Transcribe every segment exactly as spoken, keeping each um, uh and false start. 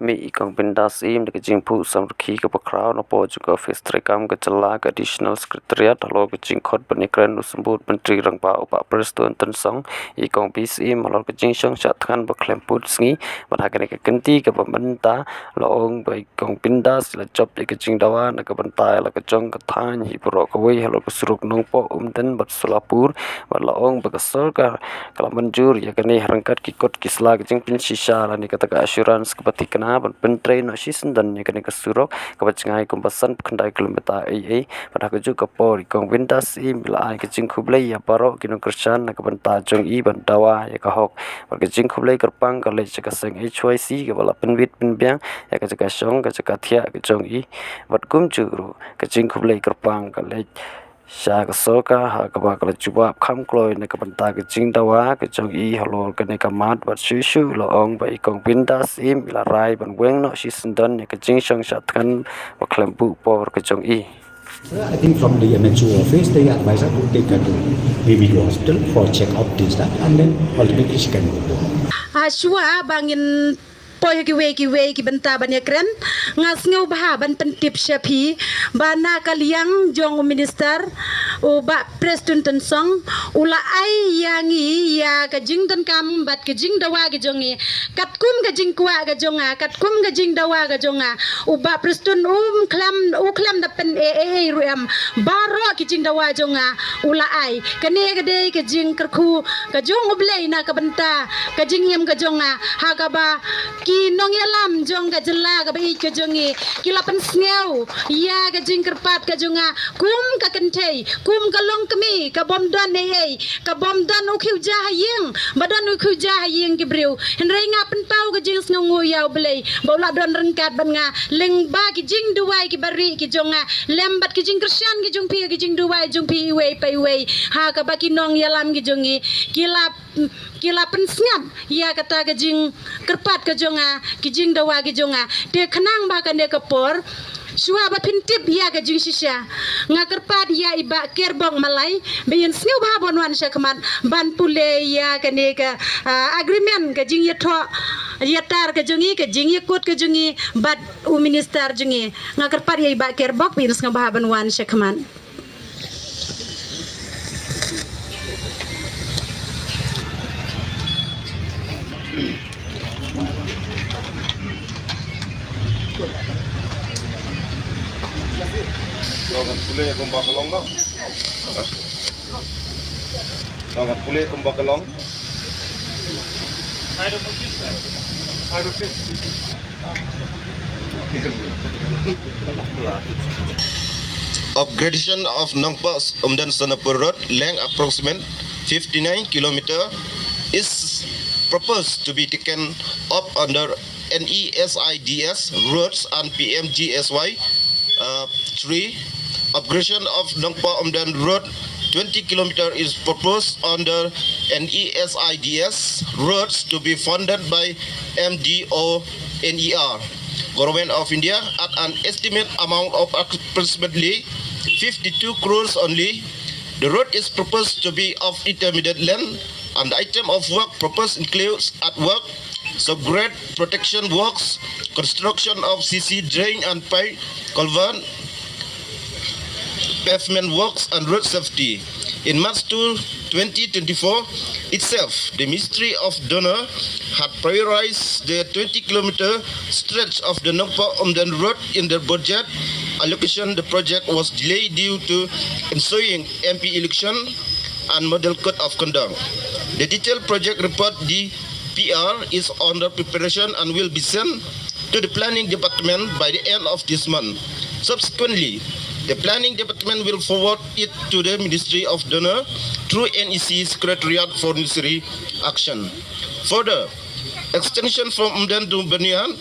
pynmih i Kong Bindas Syiem da ka jingphuh samrkhie kaba khraw na pdeng jong ka office treikam ka jylla ka Additional Secretariat halor ka jingkhot ban ïakren u Symbud Myntri Rangbah u Bah Prestone Tynsong ïa i Kong B. Syiem halor ka jingshong shah thngan ba khlem pud sngi. Bad ha kane ka kynti kaba mynta la ong ba i Kong Bindas la jop ïa ka jingdawa na ka bynta ïa la ka jong ka thaiñ hi baroh kawei halor ka surok Nongpoh, Umden bad Solapur. Bad la ong ba ka sorkar ka la mynjur ïa kane ryngkat ki kot ki sla ka jingpynshisha lane kata ka assurance kaba thikna ban pyntrei noh shisyndon ïa kane ka surok kaba jngai kumba sanphew khyndai kilometer ei ei. Bad ha kajuh ka por i Kong Bindas Syiem i la ai ka jingkhublei ïa baroh ki nongkyrshan na ka bynta jong i ban dawa ïa ka hok. Bad ka jingkhublei kyrpang ka leit sha ka seng H Y C kaba la pynwit pynbiang ïa ka jaka shong ka jaka thiah ka jong i. Bad kumjuh ruh ka jingkhublei kyrpang ka leit sha ka sorkar ha kaba ka la jubab kham kloi na ka bynta ka jingdawa ka jong i halor kane ka mat. Bad shuh shuh la ong ba i Kong Bindas Syiem i la rai ban weng noh shisyndon ïa ka jingshong shah thngan ba khlem buh por ka jong i. I think from the M H O office, the advisor to take her to V V D hospital for check up, this, that, and then ultimately she can go home. Ah, shuwa ba ngin poi ha kiwei kiwei ki bynta ban ïakren, nga sngewbha ban pyntip sha phi ba na ka liang jong u minister u Bah Prestone Tynsong u la ai ïa ngi ïa ka jingdonkam bad ka jingdawa ka jong ngi. Katkum ka jingkwah ka jong nga, katkum ka jingdawa ka jong nga, u Bah Prestone um khlem, u khlem da pyneh ei ei ruh em. Baroh ki jingdawa jong nga u la ai. Kane ka dei ka jingkyrkhu ka jong U Blei na ka bynta ka jingim ka jong nga, ha kaba ki nongïalam jong ka jylla kaba ïeit ka jong ngi ki la pynsngew ïa ka jingkyrpad ka jong nga kum ka kynthei, kum ka longkmie ka bym don ei ei, ka bym don u khiew ja ha ïing, ba don u khiew ja ha ïing ki briew. Hynrei nga pynpaw ka jingsngewnguh ïa U Blei ba u la don ryngkat bad nga lyngba ki jingduwai kiba rieh ki jong nga lem bad ki jingkyrshan ki jong phi, ki jingduwai jong phi iwei pa iwei, ha kaba ki nongïalam ki jong ngi ki la, ki la pynsngap ïa kata ka jingkyrpad ka jong nga, ki jingdawa ki jong nga. Te khnang ba kane ka por, shuwa ba phin tip ïa ka jingshisha, nga kyrpad ïa i Bah Kerbok Malai ba in sngewbha ban wan sha khmat ban pule ïa kane ka, ah, agreement, ka jingïathoh ïatar ka jong ngi, ka jingïakut ka jong ngi bad u minister jong ngi. Nga kyrpad ïa i Bah Kerbok ba in sngewbha ban wan sha khmat. Upgradation of Nongpoh Umden Sonapur Road, length approximate fifty-nine kilometer, is proposed to be taken up under N E S I D S roads and P M G S Y. Uh, three, upgradation of Nongpoh Umden Road, twenty kilometer, is proposed under N E S I D S roads to be funded by M D O N E R, Government of India, at an estimate amount of approximately fifty-two crores only. The road is proposed to be of intermediate length, and the item of work proposed includes earthwork, subgrade protection works, construction of C C drain and pipe culvert, pavement works and road safety. In March two, twenty twenty-four itself, the Ministry of DoNER had prioritized the twenty kilometer stretch of the Nongpoh Umden Road in their budget allocation. The project was delayed due to ensuing M P election and model code of conduct. The detailed project report, D P R, is under preparation and will be sent to the planning department by the end of this month. Subsequently, the planning department will forward it to the Ministry of DoNER through N E C Secretariat for necessary action. Further, extension from Umden to Byrnihat,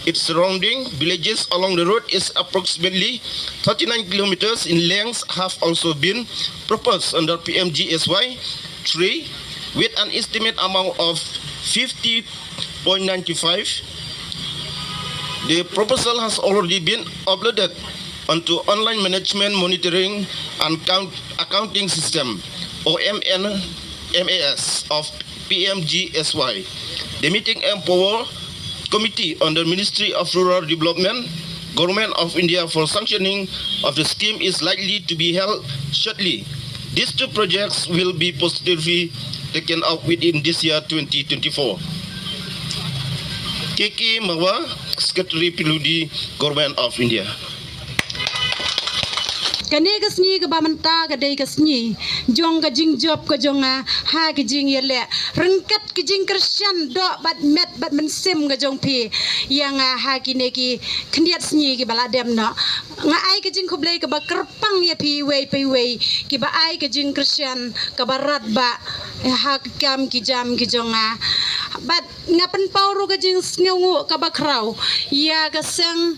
its surrounding villages along the road is approximately thirty-nine kilometers in length, have also been proposed under P M G S Y three, with an estimate amount of fifty point nine five. The proposal has already been uploaded onto online management monitoring and count accounting system, or M N M A S, of P M G S Y. The meeting empower Committee under Ministry of Rural Development, Government of India for sanctioning of the scheme is likely to be held shortly. These two projects will be positively taken up within this year twenty twenty-four. K K Mawa, Secretary P W D, Government of India. Kane ka sngi kaba mynta ka dei ka sngi jong ka jingjop ka jong nga ha ki jingïaleh ryngkat ki jingkyrshan doh bad met bad mynsiem ka jong phi ïa nga ha kine ki khyndiat sngi kiba la dem noh. Nga ai ka jingkhublei kaba kyrpang ïa phi iwei pa iwei kiba ai ka jingkyrshan kaba radbah ha ka kam ki jam ki jong nga. Bad nga pynpaw ruh ka jingsngewnguh kaba khraw ïa ka seng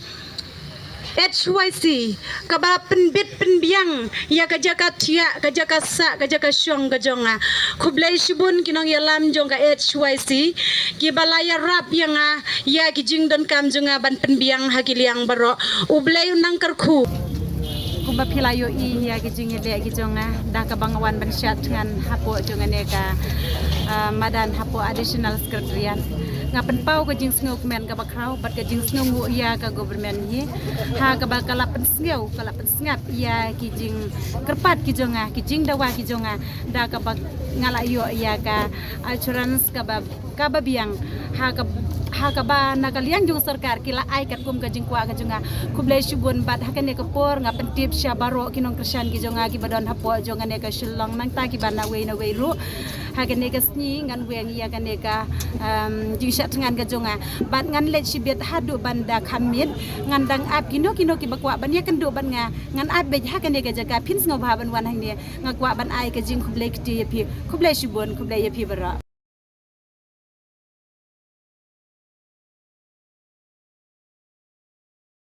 H Y C kaba pynbit pynbiang ïa ka jaka thiah, ka jaka sah, ka jaka shong ka jong nga. Khublei shibun ki nongïalam jong ka H Y C kiba la ïarap ïa nga ïa ki jingdonkam jong nga ban pynbiang ha ki liang baroh. U Blei un nang kyrkhu. Kumba phi la ïohi ïa ki jingïaleh ki jong nga da kaba nga wan ban shad thngan hapoh jong kane ka, ah, madan hapoh Additional Secretariat. Nga pynpaw ka jingsngewkmen kaba khraw bad ka jingsngewnguh ïa ka government hi ha kaba ka la pynsngew, ka la pynsngap ïa ki jingkyrpad ki jong nga, ki jingdawa ki jong nga da kaba nga la ïoh ïa ka assurance kaba, kaba biang ha ka, ha kaba na ka liang jong sorkar ki la ai katkum ka jingkwah ka jong nga. Khublei shibun bad ha kane ka por nga pyntip sha baroh ki nongkyrshan ki jong nga kiba don hapoh jong kane ka Shillong nangta kiba na wei na wei ruh. Ha kane ka sngi ngan weng ïa kane ka, um, jingshad thngan ka jong nga bad ngan leit shibit haduh ban da kham miet. Ngan dang ap kino kino kiba kwah ban ïakynduh bad nga, ngan ap beit ha kane ka jaka. Phin sngewbha ban wan hangne, nga kwah ban ai ka jingkhublei kti ïa phi. Khublei shibun, khublei ïa phi baroh.